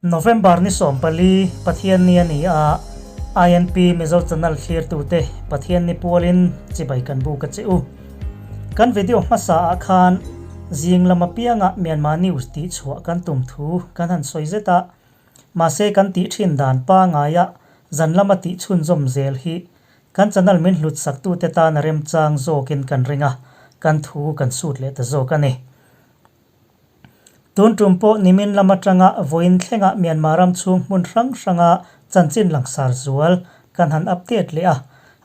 November ni 14, Pathianni a ni a, INP Mizo Channel thlirtute Pathianni pualin chibai kan buk a che u. Kan video hmasa ah khan zing lam apianga Myanmar News tih chhuah kan tum thu kan han sawi zet a, mahse kan tih thin dan pangaia zan lama tih chhunzawm zel hi kan channel min hlut saktute tan a remchang zawkin kan ring a, kan thu kan sut leh ta zawk a ni. Tun tum pawh nimin lam atanga vawiin thlenga Myanmar ram chhung hmun hrang hranga chanchin langsar zual kan han update leh a,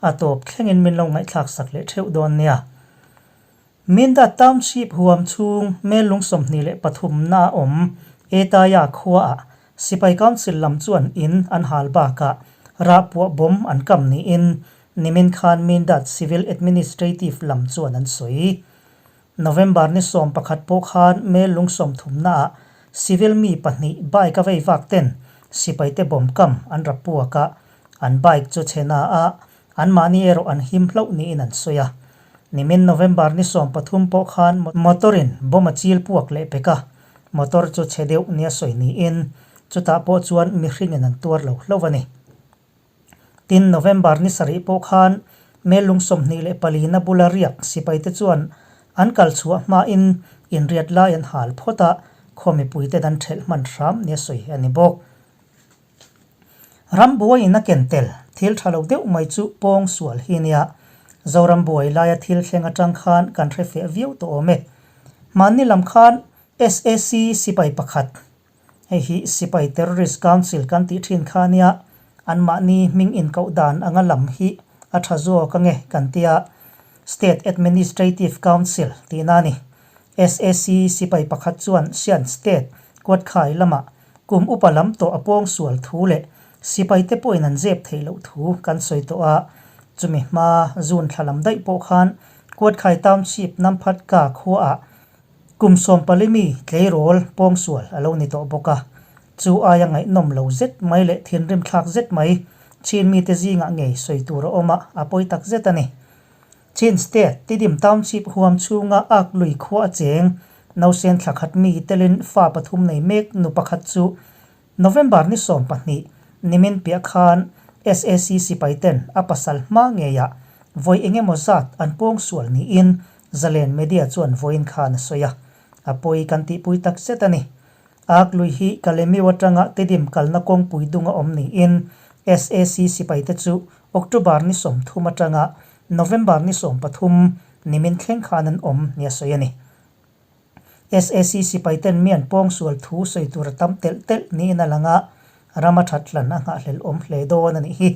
a tawp thlengin min lo ngaihthlak sak leh theuh dawn nia. Mindat Township huam chhung mel lung 23 na a awm Etaya khuaah Sipai Council lam chuan in an hal bakah rahpuah bomb an kam niin nimin khan Mindat Civil Administrative lam chuan an sawi. November ni 11 pawh khan mel lung 30 naah civil mi pahnih bike a vei vak ten sipaite bomb kam an rap puak a, an bike chu chhe na a, anmahni erawh an him hlauh niin an sawi a. Nimin November ni 13 pawh khan motor in bomb a chil puak leh pek a, motor chu chhe deuh nia sawi niin chutah pawh chuan mihringin an tuar lo hlauh a ni. Tin, November ni 7 pawh khan mel lung 24 na bula riak sipaite chuan an kal chhuah hmain inriat lai an hal phawt a, khaw mipuiten an thelh hman hram nia sawi a ni bawk. Rambuaiin a ken tel thil tha lo deuh mai chu pawng sual hi nia. Zoram buai laia thil thleng atang khan kan hre feh viau tawh awm e. Hmanni lam khan SAC sipai pakhat Hei hi Sipai Terrorist Council kan tih thin kha nia, anmahni hming inkoh dan anga lam hi a tha zawk ange kan tia, State Administrative Council tihna a ni. SAC sipai pakhat chuan Shan State kuatkhai lamah kum upa lam tawh a pawng sual thu leh sipaite pawhin an zep theih loh thu kan sawi tawh a, chumi hma June thla lam daih pawh khan Kuatkhai Township Namphatka khuaah Kum 14 mi tleirawl pawngsual a lo ni tawh bawk a, chu aia ngaihnawm lo zet mai leh thinrim thlak zet mai Chin mite zingah ngei sawi tur a awm a, a pawi tak zet a ni. Chin State, Tidim Township huam chhunga ak lui khua a cheng, nausen thla khat mi telin fa pathum nei mek nu pakhat chu November ni 12 nimin piah khan SAC sipaiten a pasal hma ngeiah vawi eng emaw zat an pawngsual niin Zalen Media chuan vawiin khan a sawi a, a pawi kan tihpui tak zet a ni. Ak lui hi Kalemiu atanga Tidim kalna kawngpui dunga awm niin SAC sipaite chu October ni 30 atanga November ni 13 nimin thleng khan an awm nia sawi a ni. SAC sipaiten mi an pawngsual thu sawi tur a tam telh telh niin a lang a, ram a that hlan a nghahhlelh awm hle dawn a nih hi.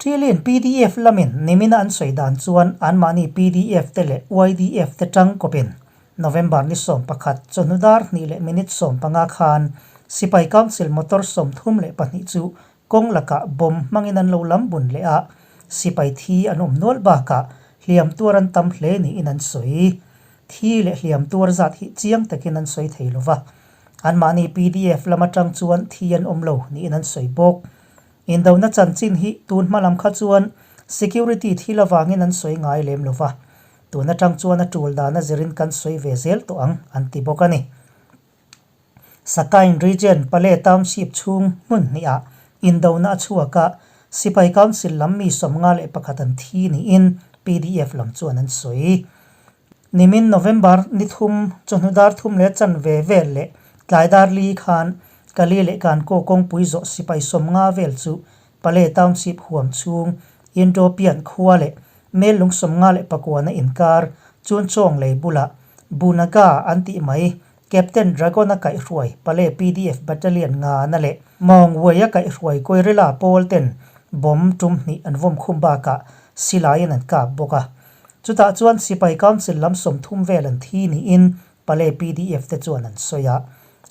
Ṭilin pdf lamin nimina an sawi dan chuan anmahni pdf te leh YDF te tang kawpin November ni 11 chawhnu dar hnih leh minute 15 khan Sipai Council motor 32 chu kawng lakah bomb hmangin an lo lam bun leh a, sipai thi an awm nual bakah hliam tuar an tam hle niin an sawi. Thi leh hliam tuar zat hi chiang takin an sawi thei lo va, anmahni pdf lam atang chuan thi an awm lo niin an sawi bawk. Indona chanchin hi tun hma lam kha chuan security thil avangin an sawi ngai lem lo va, tun atang chuan a tul dana zirin kan sawi ve zel tawh ang an ti bawk a ni. Sakain Region Pale Township chhung hmun hnihah indona a chhuak a, Sipai Council lam mi 51 an thi niin pdf lam chuan an sawi. Nimin November ni 3 chawhnu dar thum leh chanve vel leh tlai dar li khan Kali leh Kankaw kawngpui zawh sipai 50 vel chu Pale Township huam chhung Indopian khua leh mel lung 59 na inkar Chunchawng lei bulah Bunaga an tih mai Captain Dragon a kaihhruai Pale pdf Battalion nga na leh Maung Wei a kaihhruai Guerrilla pawl ten bomb tum hnih an vawm khum bakah silaiin an kap bawk a. Chutah chuan Sipai Council lam 30 vel an thi niin Pale pdf te chuan an sawi a.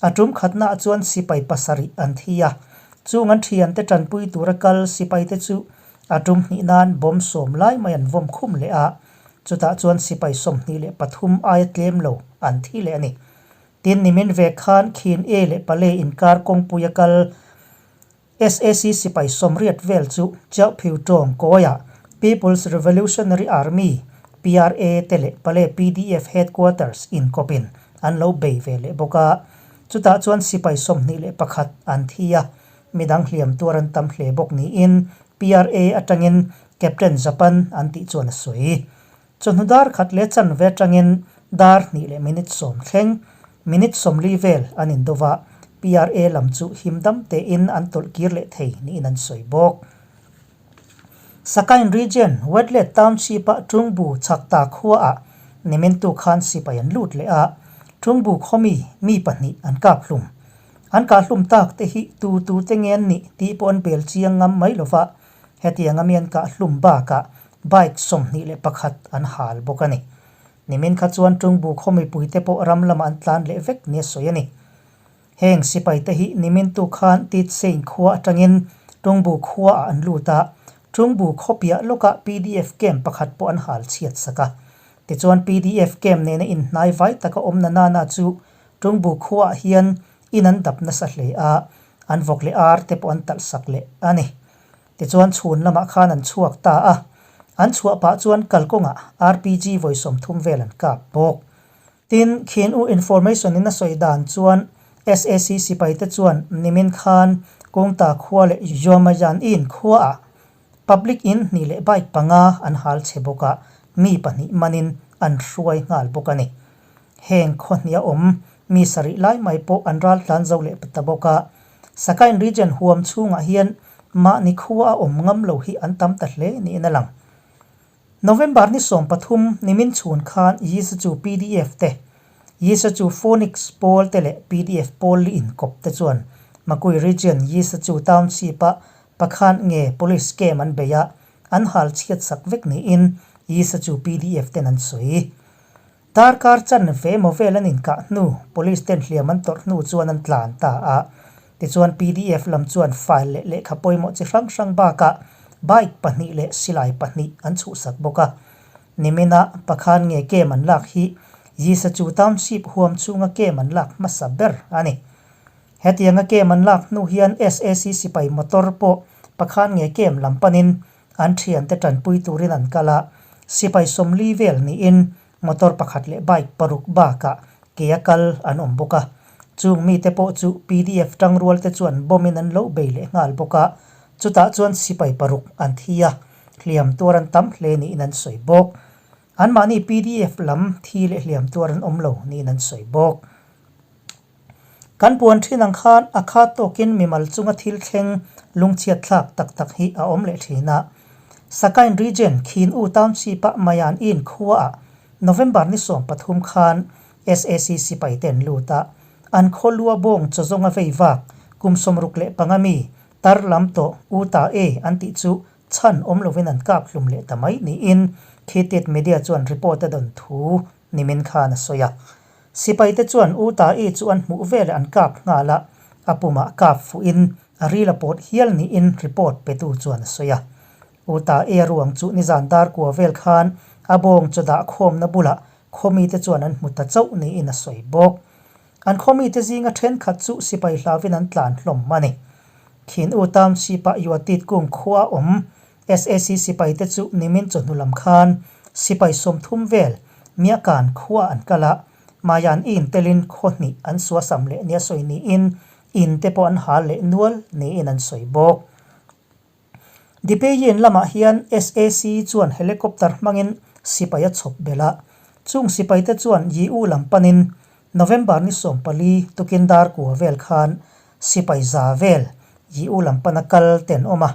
A tum khatnaah chuan sipai 7 an thi a. Chung an thiante tanpui tura kal sipai te chu a tum hnih nan bomb 10 lai mai an vawm khum leh a. Chutah chuan sipai 23 aia tlem lo an thi leh a ni. Tin, nimin ve khan Khin E leh Pale inkar kawngpui a kal SAC sipai 80 vel chu Chiao Phiu Tawng kawiah People's Revolutionary Army, PRA, te leh Pale pdf Headquarters inkawpin an lo bei ve leh bawk a. Chutah chuan sipai 21 an thi a, midang hliam tuar an tam hle bawk niin PRA atangin Captain Japan an tih chuan a sawi. Chawhnu dar khat leh chanve atangin dar hnih leh minute sawm thleng, minute 40 vel an indo va, PRA lam chu him dam tein an tawlh kir leh thei niin an sawi bawk. Sakain Region, Wetlet Township-a Tungbu chhakta khuaah nimintu khan sipai an lut leh a, Tungbu khawmi mi pahnih an kap hlum. An kah hlum tak te hi tu tu te nge an nih tih pawh an bel chiang ngam mai lo va, hetianga mi an kah hlum bakah bike 21 an hal bawk a ni. Nimin kha chuan Tungbu khaw mipuite pawh ram lamah an tlan leh vek nia sawi a ni. Heng sipaite hi nimintu khan Titsein khua atangin Tungbu khuaah an lut a, Tungbu khawpiah lawkah pdf camp pakhat pawh an hal chhiat sak a. Tichuan pdf camp nena inhnai vai taka awm na nana chu Tungbu khuaah hian in an dap nasa hle a, an vawk leh ar te pawh an talh sak leh a ni. Tichuan chhun lamah khan an chhuak ta a, an chhuah pah chuan kalkawngah RPG vawi 30 vel an kap bawk. Tin, Khin U Information in a sawi dan chuan SAC sipaite chuan nimin khan Kungta khua leh Jomajan Inn khuaah public in hnih leh bike panga an hal chhe bawk a, mi pahnih manin an hruai nghal bawk a ni. Heng khaw hnih a awm mi sarih lai mai pawh an ral tlan zo leh ta bawk a, Sakain Region huam chhungah hian mahni khua a awm ngam lo hi an tam ta hle niin a lang. November ni 13 nimin chhun khan Yisa chu pdf te, Yisa chu Phonics pawl te leh pdf pawl li inkawp te chuan Makui Region Yisa chu Township-a Pakhan nge Police camp an bei a, an hal chhiat sak vek niin Yisa chu pdf ten an sawi. Darkar chanve emaw vel an inkah hnu, Police ten hliam an tawrh hnu chuan an tlan ta a. Tichuan pdf lam chuan file leh lehkha pawimawh chi hrang hrang bakah bike pahnih leh silai pahnih an chhuhsak bawk a. Nimina Pakhan nge camp an lak hi Yisachu Township huam chhunga camp an lak hmasa ber a ni. Hetianga camp an lak hnu hian SAC sipai motor pawh Pakhan nge camp lam panin An thiante tanpui turin an kal a, sipai 40 vel niin motor pakhat leh bike paruk bakah ke a kal an awm bawk a. Chung mite pawh chu pdf tangrualte chuan bomb in an lo bei leh nghal bawk a, chutah chuan sipai paruk an thi a, hliam tuar an tam hle niin an sawi bawk. Anmahni pdf lam thi leh hliam tuar an awm lo niin an sawi bawk. Kan puan thin ang khan a khat tawkin mimal chunga thil thleng lungchhiat thlak tak tak hi a awm leh thin a. Sakain Region Khin U Township-a Mayan Inn khuaah November ni 13 khan SAC sipai te an lut a, an khaw lua bawng chaw zawnga vei vak kum 65 mi tar lam tawh U Ta E an tih chu chhan awm lovin an kap hlum leh ta mai niin Khitit Media chuan report a dawn thu nimin khan a sawi a. Sipaite chuan U Ta-i chu an hmuh veleh an kap nghal a, a pumah kap fuhin a ril a pawt hial niin report petu chuan a sawi a. U Ta-i a ruang chu nizan dar kua vel khan a bawng chaw dah khawmna bulah khawmite chuan an hmu ta chauh niin a sawi bawk. An khawmite zinga thenkhat chu sipai hlauin an tlan hlawm a ni. Khin U Township-ah Yuatit kung khua a awm SAC sipaite chu nimin chawhnu lam khan sipai 30 vel Miakan khua an kal a, Mayan in telin khaw hnih an suasam leh nia sawi niin in te pawh an hal leh nual niin an sawi bawk. Dipeyin lamah hian SAC chuan helicopter hmangin sipai a chhawp belh a, chung sipaite chuan Yiu lam panin November ni 14 tukin dar kua vel khan sipai za vel Yiu lam pana kal te an awm a,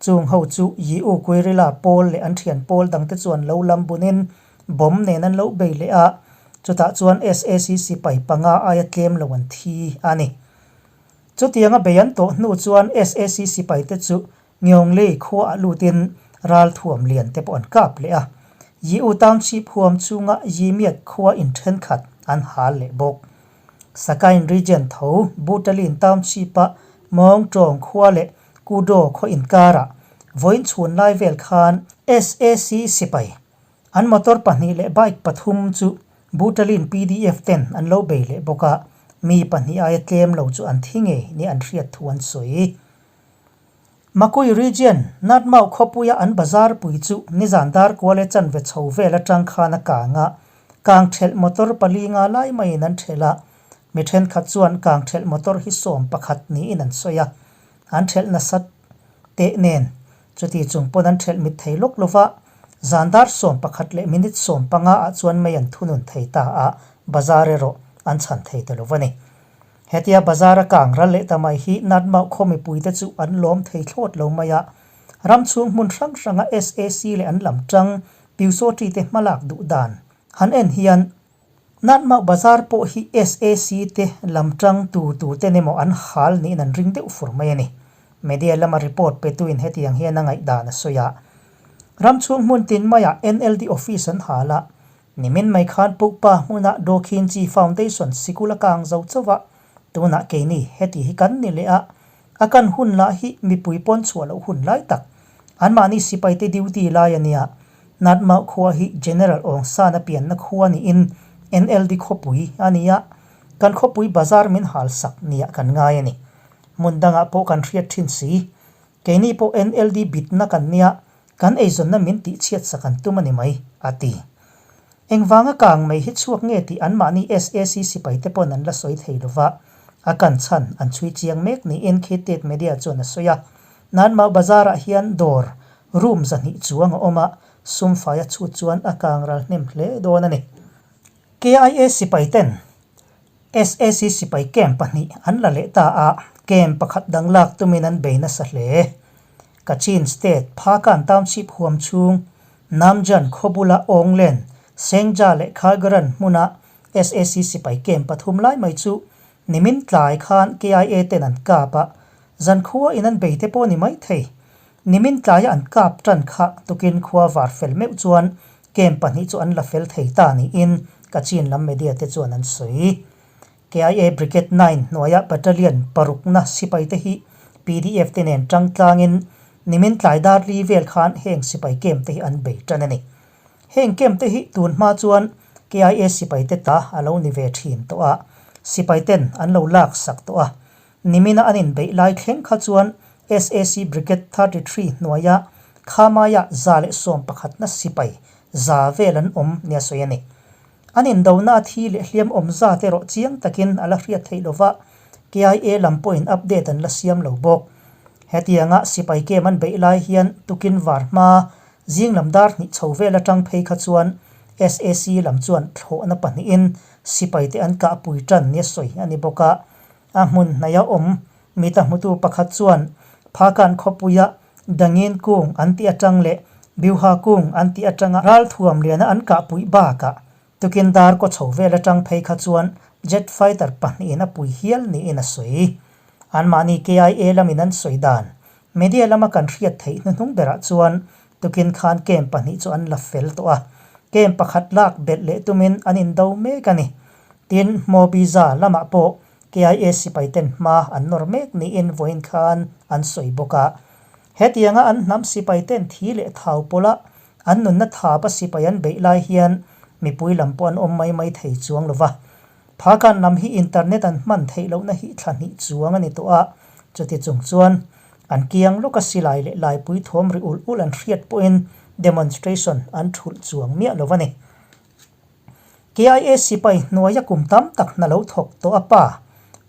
Chung ho chu Yiu Guerrilla pawl leh an thian pawl dangte chuan lo lam bunin bomb nen an lo bei leh a, chutah chuan SAC sipai panga aia tlem lo an thi a ni. Chutianga bei an tawh hnu chuan SAC sipaite chu Ngeonglei khuaah lutin ralthuam lian te pawh an kap leh a, Yiu Township huam chhunga Yimiat khua in thenkhat an hal leh bawk. Sakain Region tho Butalin Township-a Mawngtawng khua leh Kudo khaw inkarah vawiin chhun lai vel khan SAC sipai an motor pahnih leh bike pathum chu Butalin pdf ten an lo bei leh bawk a, mi pahnih aia tlem lo chu an thi ngei ni an hriat thu an sawi. Makui Region, Natmau khawpuia an bazar pui chu nizan dar kual e chanve chho vel atang khan a kang a, kang thelh motor pali nga lai maiin an thelh a. Mi thenkhat chuan kang thelh motor hi 11 niin an sawi a, an thelh nasat teh nen chuti chung pawn an thelh mit thei lawk lova, zan dar 11 leh minute 15 ah chuan mei an thunun thei ta a, bazar erawh an chhan thei ta lo a ni. Hetia bazar a kang ral leh ta mai hi Natmauh khaw mipuite chu an lawm thei thlawt lo mai a, ram chhung hmun hrang hranga SAC leh an lam tang Pyusawṭi te hmalak duh dan han en hian Natmauh bazar pawh hi SAC te lam tang tu tu ten emaw an hal niin an ring deuh fur mai a ni. Media lama report petuin hetiang hian a ngaihdan a sawi a. Ram chhung hmun tin maiah NLD office an hal a, Nimin mai khan Pukpa hmuna Dawkhinchi Foundation sikul a kang zo chauh a, tunah keini heti hi kan ni leh a, a kan hun lah hi mipui pawn chhuah loh hun lai tak. Anmahni sipaite duty lai a nia. Natmauh khua hi General Aung San a pianna khua niin NLD khawpui a ni a, kan khawpui bazar min hal sak niah kan ngai a ni. Hmun dangah pawh kan hriat thin si. Keini pawh NLD bitna kan nia, Kan eizawnna min tihchhiat sak an tum a ni mai, a ti. Engvanga kang mai hi chhuak nge tih anmahni SAC sipaite pawn an la sawi thei lova, a kan chhan an chhui chiang mek niin Khitit Media chuan a sawi a. Nanmau Bazar-ah hian dawr, room 200 chuang a awm a, sumfai a chhut chuan a kang ral hnem hle dawn a ni. KIA sipaiten SAC sipai camp pahnih an la leh ta a, camp pakhat dang lak tumin an bei nasa hle. Kachin State, Phakan Township huam chhung, Namjan khawbula Awnglen, Sengja leh Khagaran hmuna SAC sipai camp pathum lai mai chu nimin tlai khan KIA ten an kap a, zankhua in an bei te pawh ni mai thei. Nimin tlaia an kap tan kha tukin khua var fel meuh chuan camp pahnih chu an la fel thei ta niin Kachin lam media te chuan an sawi. KIA Brigade 9 hnuaia Battalion parukna sipai te hi PDF te nen tang tlangin nimin tlai dar li vel khan heng sipai camp te hi an bei tan a ni. Heng camp te hi tun hma chuan KIA sipai te ta a lo ni ve thin tawh a, sipai ten an lo lak sak tawh a. Nimina an inbeih lai thleng kha chuan SAC Brigade 33 hnuaia Khamaia 111na sipai za vel an awm nia sawi a ni. An indona a thi leh hliam awm zat erawh chiang takin a la hriat theih lova, KIA lam pawhin update an la siam lo bawk. Hetianga sipai kem an beih lai hian tukin var hma zing lam dar hnih chho vel atang phei kha chuan SAC lam chuan thlawhna pahnihin sipaite an kahpui tan nia sawi a ni bawk a. A hmun hnaih a awm mita hmutu pakhat chuan Phakan khawpuia Dangin kung an tih atang leh Biuha kung an tih atanga ralthuam liana an kahpui bakah tukin dar kaw chho vel atang phei kha chuan jet fighter pahnihin a pui hial niin a sawi. Anmahni KIA lamin an sawi dan media lama kan hriat theih hnuhnung berah chuan tukin khan camp pahnih chu an la fel tawh a, camp pakhat lak belh leh tumin an indo mek a ni. Tin, Hmawbiza lamah pawh KIA sipai ten hma an nawr mek niin vawiin khan an sawi bawk a. Hetianga an hnam sipai ten thi leh thau pawla an nunna thapa sipai an beih lai hian mipui lam pawh an awm mai mai thei chuang lo va. Phakan lam hi internet an hman theih lohna hi thla hnih chuang a ni tawh a, chuti chung chuan an kiang lawka silai leh laipui thawm ri ulh ulh an hriat pawhin demonstration an thulh chuang miah lo a ni. KIA sipai hnuaia kum tam tak hna lo thawk tawh a pa,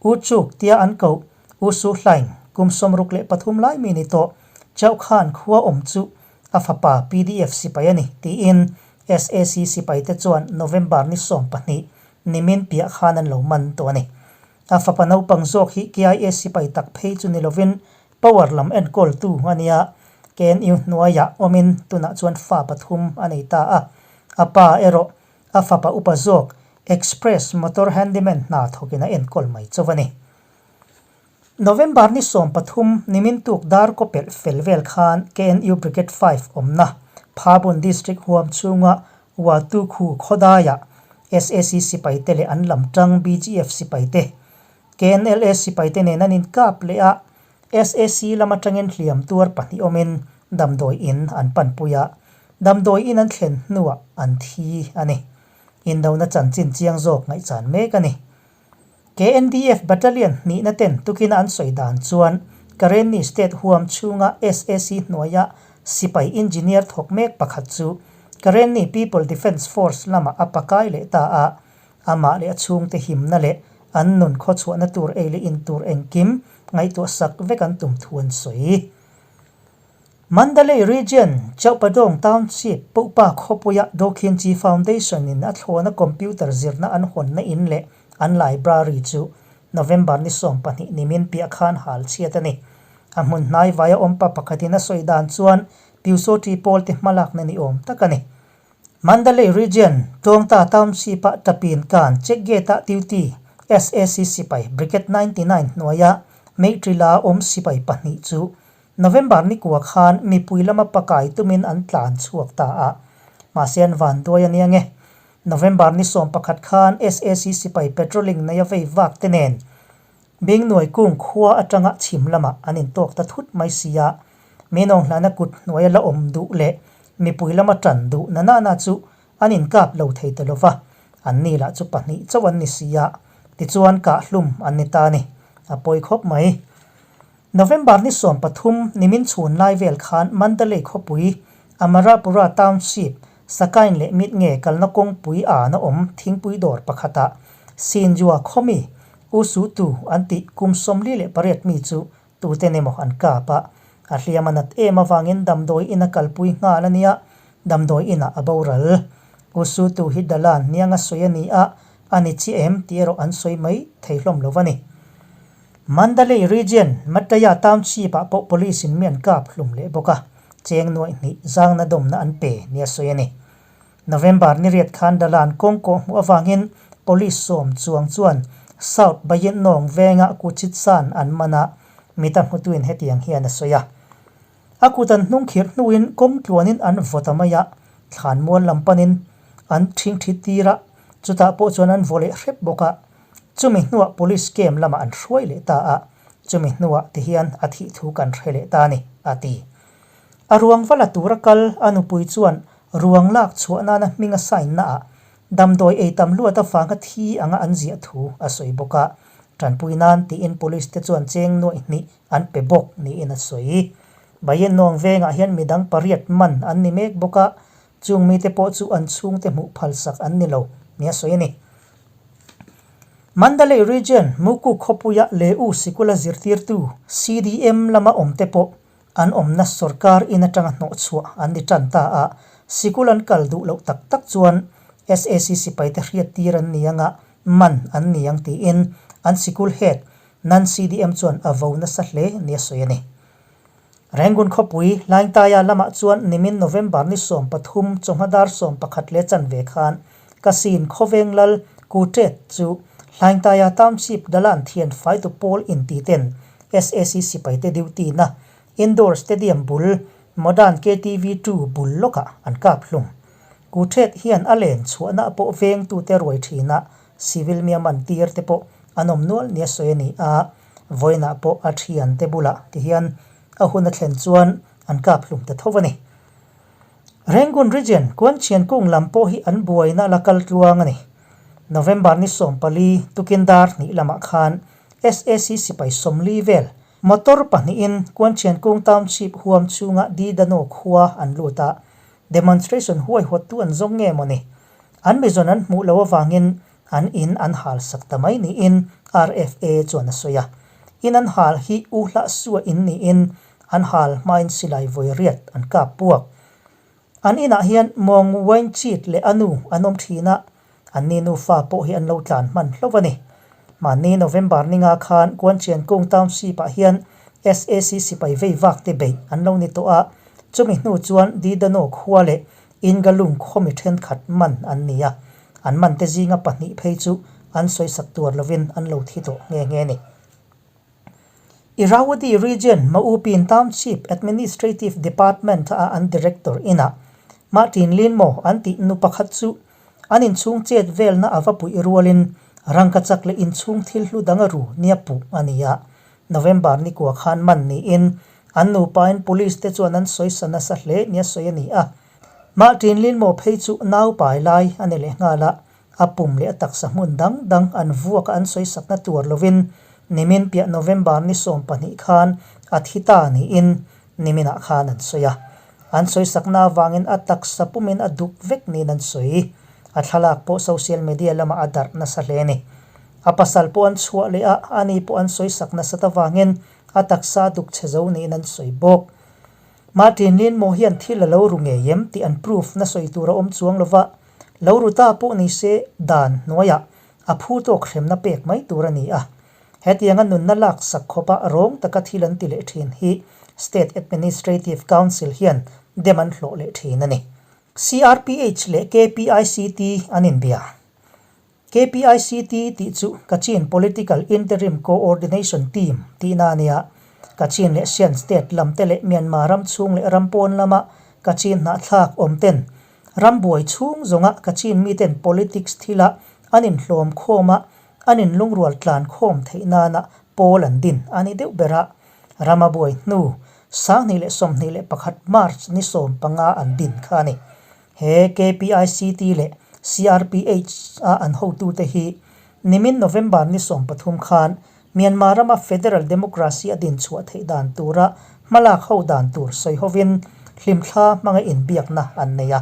U Chuk tia an koh U Su Hlaing kum 63 lai mi ni tawh Chauh Khan khua awm chu a fapa PDF sipai a ni tiin SAC sipaite chuan November ni 12 nimin piah khan an lo man tawh a ni. A fapa naupang zawk hi KIA sipai tak phei chu ni lovin power lam enkawltu a nia, KNU hnuaiah awmin tunah chuan fa pathum a nei ta a. A pa erawh a fapa upa zawk Express motor handyman hna thawkin a enkawl mai chauh a ni. November ni 13 nimin tuk dar kaw pelh fel vel khan KNU Brigade 5 awmna Phabun District huam chhunga Watukhu khawdaiah SAC sipaite leh an lam tang BGF sipaite KNLA sipaite nen an inkap leh a, SAC lam atangin hliam tuar pahnih awmin damdawi in an panpui a, damdawi in an thlen hnuah an thi a ni. Indona chanchin chiang zawk ngaihchan mek a ni. KNDF Battalion hnihna ten tukina an sawi dan chuan Karenni State huam chhunga SAC hnuaia sipai engineer thawk mek pakhat chu Karenni People Defence Force lamah a pakai leh ta a, amah leh a chhungte himna leh an nun khawchhuahna tur ei leh in tur engkim ngaihtuah sak vek an tum thu an sawi. Mandalay Region, Chaupadong Township, Puhpa khawpuia Dokhinchi Foundation in a thlawna computer zirna an hawnna in leh an library chu November ni 20 nimin piah khan hal chhiat a ni. A hmun hnai vaia awmpa pakhatin a sawi dan chuan Pyusawṭi pawlte hmalakna ni awm tak a ni. Mandalay Region, Tawngta Township-ah Tapin Kan Check Gate-ah duty sac sipai Brigade 99 hnuaia Meitrila awm sipai pahnih chu November ni kua khan mipui lama pakai tumin an tlan chhuak ta a. Mahse an van duai a nia nge. November ni 11 khan sac sipai patrolling neia vei vak te nen Bingnuai kung khua atanga chhim lamah an intawk ta thut mai si a, Minawng hlana kut hnuaia la awm duh leh mipui lama tan duh na nana chu an inkap lo thei ta lova, an ni lah chu pahnih chauh an ni si a, tichuan kah hlum an ni ta a ni. A pawi khawp mai. November ni 13 nimin chhun lai vel khan Mandalay khawpui Amarapura Township Sakain leh mit nge kalna kawngpui an a awm thingpui dawr pakhatah Sinjua khawmi U Su Tu an tih kum 48 mi chu tuten emaw an kap a, a hliam a nat em avangin damdawi ina kalpui nghal a nia, damdawi inah a boral. U Su Tu hi Dalan hnianga sawi a ni a, a ni chi em tih erawh an sawi mai thei hlawm lo a ni. Mandalay Region, Mattaya Township-ah pawh police in mi an kap hlum leh bawk a, cheng nuaih hnih zangna dawmna an pe nia sawi a ni. November ni riat khan Dalan kawng kawh hmuh avangin police sawm chuang chuan South Bayinnaung venga Kuchitsan an man a, mita hmutuin hetiang hian a sawi a. A kut an hnung khirh hnuin kawng tluanin an vaw ta mai a, thlanmual lam panin an ṭhingṭhi tir a, chutah pawh chuan an vaw leh hrep bawk a. Chumi hnuah police camp lamah an hruai leh ta a, chumi hnuah ti hian a thih thu kan hre leh ta a ni, a ti. A ruang va la tura kal a nupui chuan ruang lak chhuah nana hming a sign naah damdawi ei tam luat avanga thi anga an ziah thu a sawi bawk a, tanpui nan tiin police te chuan cheng nuaih hnih an pe bawk niin a sawi. Bayennawng vengah hian midang pariat man an ni mek bawk a, chung mite pawh chu an chhungte hmuh phalsak an ni lo nia sawi a ni. Mandalay Region, Muku khawpuia Leu sikula zirtirtu CDM lama awmte pawh an awmna sorkar in atanga hnawhchhuah an ni tan ta a, sikul an kal duh loh tak tak chuan sac sipaite hriattir an ni anga man an ni ang tiin an sikul head Nan CDM chuan a vo nasa hle nia sawi a ni. Rangoon khawpui Hlaingtaia lamah chuan nimin November ni 13 chawhma dar 11 leh chanve khan Kasin khawveng lal Kutet chu Hlaingtaia Township Dalan thian faitu pawl inti ten sac sipaite duty na Indoor Stadium bul Modern KTV 2 bul lawkah an kap hlum. Kutet hian a len chhuahna pawh vengtute ruai thina civil mi a man tir te pawh an awm nual nia sawi a ni a, vawiinah pawh a thian te bulah ti hian a hun a thlen chuan an kap hlum ta tho a ni. Rangoon Region, Kuanchhian kung lam pawh hi an buaina la kal tluang a ni. November ni 14 tukin dar hnih lamah khan sac sipai 40 vel motor pahnihin Kuanchhian kung Township huam chhunga Didano khua an lut a, demonstration huaihawttu an zawng nge maw ni? An mizawn an hmuh loh avangin an in an hal sak ta mai niin RFA chuan a sawi a. In an hal hi U Hlah Sua in niin an hal hmain silai vawi riat an kap puak. An inah hian mawng wine chit leh a nu an awm thin a, an ni nufa pawh hi an lo tlan hman hlauh a ni. Mahni November ninga khan Kuanchiankung Township-ah hian sac sipai vei vak te beih an lo ni tawh a, chumi hnu chuan Didano khua leh Ingalung khawmi thenkhat man an ni a, an man te zinga pahnih phei chu an sawisak tuar lovin an lo thi tawh nghe nghe a ni. Irrawaddy Region Maupin Township Administrative Department a an Director inah Martin Linmo an tih nu pakhat chu an inchhung chet velna a va puih rualin rangkachak leh inchhung thil hlu dang a ru nia puh a ni a. November ni kua khan man niin an nupain police te chuan an sawisa nasa hle nia sawi a ni a. Martin Linmo phei chu nau pai lai a ni leh nghal a, a pum leh a taksa hmun dang dang an vuak a an sawisakna tuar lovin nimin piah November ni 12 khan a thi ta niin niminah khan an sawi a. An sawisakna avangin a taksa pumin a duk vek niin an sawi. A thlalak pawh social media lamah a darh nasa hle a ni. A pasal pawh an chhuah leh a, ani pawh an sawisak nasat avangin a taksa a duk chhe zo niin an sawi bawk. Martin Lin maw hian thil a lo ru ngei em tih an proof na sawi tur a awm chuang lova, lo ru ta pawh ni se dan hnuaiah a phu tawk hremna pek mai tur a ni a. Hetianga nunna lak sak khawpa rawng taka thil an ti leh thin hi State Administrative Council hian dem an hlawh leh thin a ni. CRPH leh KPICT an inbia. KPICT tih chu Kachin Political Interim Co-ordination Team tihna a nia. Kachin leh Shan State lam te leh Myanmar ram chhung leh ram pawn lama Kachin hnahthlak awm ten ram buai chhung zawnga Kachin miten politics thila an inhlawm khawm a, an inlungrual tlan khawm theih nana pawl an din a ni deuh ber a. Rama buai hnu 2021 March ni 15 an din kha a ni. He KPICT leh CRPH a an hotute hi nimin November ni 13 khan Myanmar rama Federal Democracy a dinchhuah theih dan tura hmalak ho dan tur sawi hovin hlimthla hmanga inbiakna an nei a.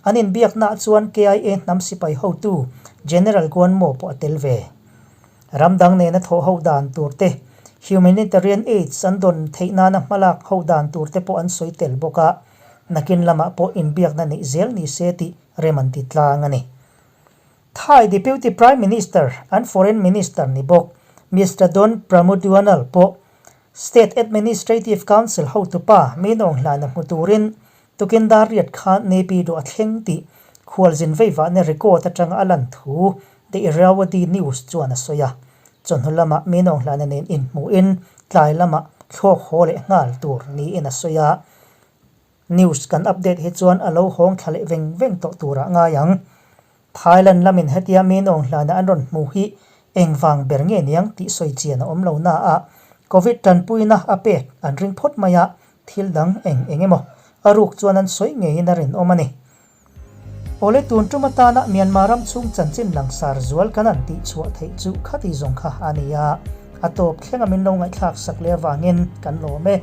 An inbiaknaah chuan KIA hnam sipai hotu General Guan Mo pawh a tel ve. Ram dang nena thawh ho dan tur te, humanitarian aids an dawn theih nana hmalak ho dan tur te pawh an sawi tel bawk a. Nakin lamah pawh inbiakna neih zel ni se tih rem an ti tlang a ni. Thai Deputy Prime Minister and Foreign Minister ni bawk Mister Don Pramudwinnal pawh State Administrative Council hotupa Minawng hlana hmu turin tukin dar riat khan Naypyidaw a thleng tih khualzin veivahna record atanga a lan thu The Irrawaddy News chuan a sawi a. Chawhnu lamah Minawng hlana nen inhmuhin tlai lamah thlawk haw leh nghal tur niin a sawi a. News kan update hi chuan a lo hawng thla leh veng veng tawh turah ngai ang. Thailand lamin hetia min awng hlana an rawn hmu hi engvang ber nge niang tih sawi chian a awm lo na a, Covid tanpuina a pek an ring phawt mai a, thil dang eng eng emaw a ruk chuan an sawi ngeiin a rinawm a ni. Awle tun tum atana Myanmar ram chhung chanchin langsar zual kan an tih chhuah theih chu khati zawng kha a ni a, a tawp thlenga min lo ngaihthlak sak leh avangin kan lawm e.